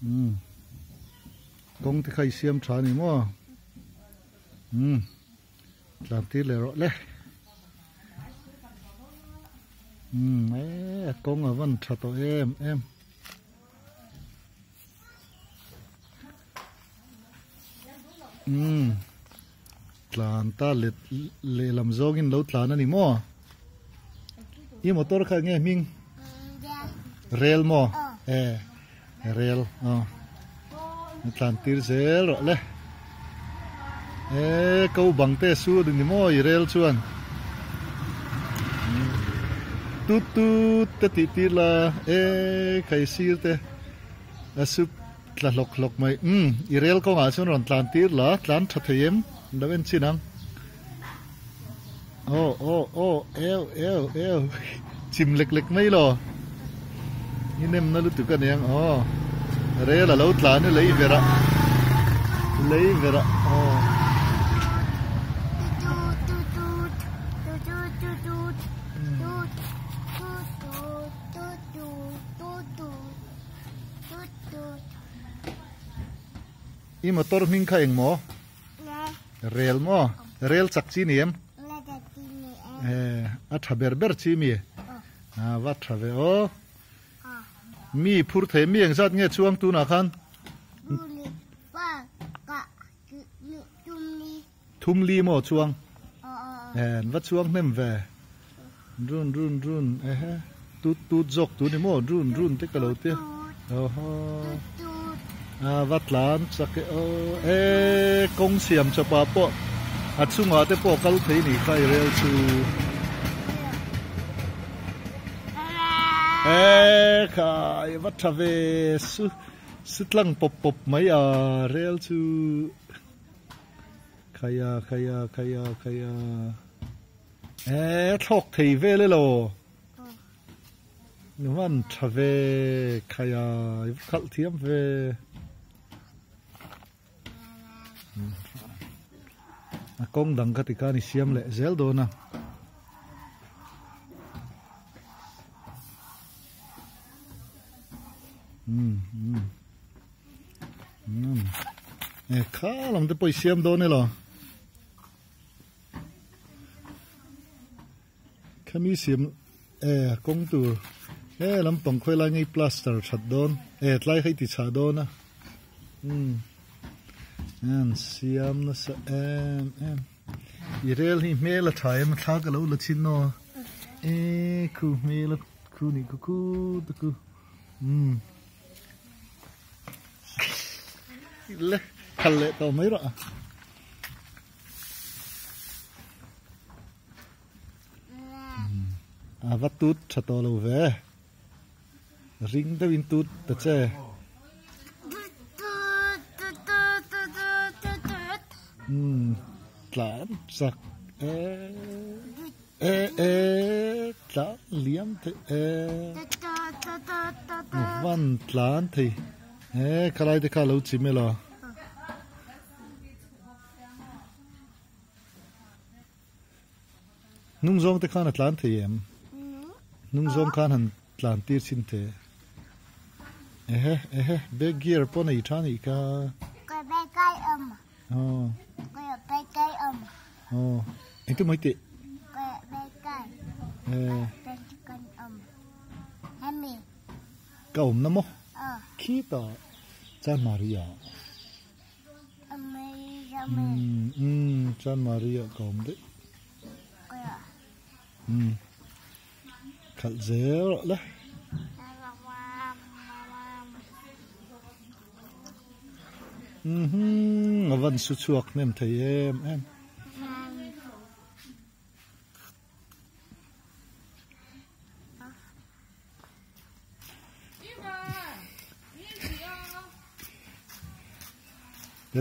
Umm kawng te kha i siam tha a ni maw? Umm tlan tir leh rawh le. Umm e kawng a van tha tawh em em. Umm tlan ta let lehlam zawngin lo tlan a ni maw? I motor kha enge hming? Rel maw? E rel aw tlan tir zel rawh le. E ko bang te su a ni maw i rel chuan tut tut te tih tir la e khai sir te a sup tla hlawk hlawk mai umm i rel kawngah chuan rawn tlan tir la tlan tha thei em lo en chin ang. Aw aw aw eu eu eu chim lek lek mai lo i nem na lutuk a niang aw rel a lo tlan i lei verah lei verah aw. I motor hming kha eng maw? Rel maw? Rel chak chi ni em? A tha ber ber chi mi? A va tha ve aw. Mi phur thei mi engzat nge chuang tunah khan? Thum li maw chuang? An va chuang hnem ve. Run run run ehe tut tut zawk tu ni maw run run te ka lo tia. Awhaw a va tlan chak e aw e kawng siam chawpah pawh a chungah te pawh kal thei ni kha i rel chu. E kha i va tha ve su su tlang pawp pawp mai a rel chu. Khaia khaia khaia khaia e thlawk thei vel e lo numan tha ve khaia i va khalh thiam ve a kawng dang kha tikhan i siam leh zel dawn a. E kha lam te pawh i siam dawn elaw khami siam e kawng tur he lampang khawi lai nge plaster that dawn e tlai kha i ti chhah dawn a umm an siam nasa em em i rel hi hmel a tha em a thla ka lo la chhin aw e khu hmel a khu nih khu khu te khu umm. Le khal leh tawh mai rawh a. A va tut tha tawh lo ve. Ring deuhin tut ta che. Umm tlan chak e e e tlan liam thei e van tlan thei e khalai te kha lo chim elaw. Hnung zawng te khan a tlan thei em? Hnung zawng khan han tlan tir chin the. Ehe ehe back gear pawh nei tha nih kha. Ka back kai awm. Aw. Ka back kai awm. Aw. Engtin mai tih? Ka back kai. Eh. Back kan awm. Hemi. Ka awm na maw? Aw. Khitah Chan Maria. Umm umm chuan Maria ka awm daih. Umm khalh zel rawh le. Umm a van su chhuak hnem thei em em.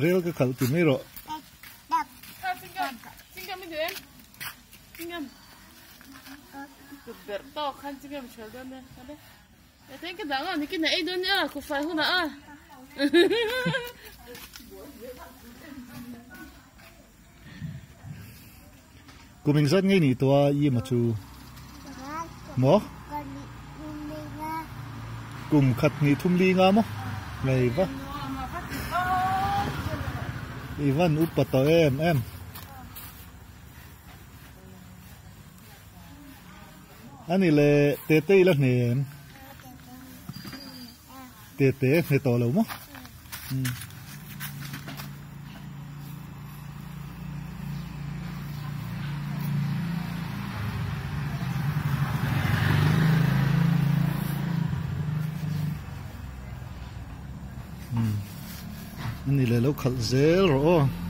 Rel ka khalh ti mai rawh. Kum engzat ngei nih tawh a i emaw chu maw? Kum khat hnih thum li nga maw? Ngei va. I van upa tawh em em. Ani le tete i la hne em? Tete hne tawh lo maw? Ani le lo khalh zel rawh aw.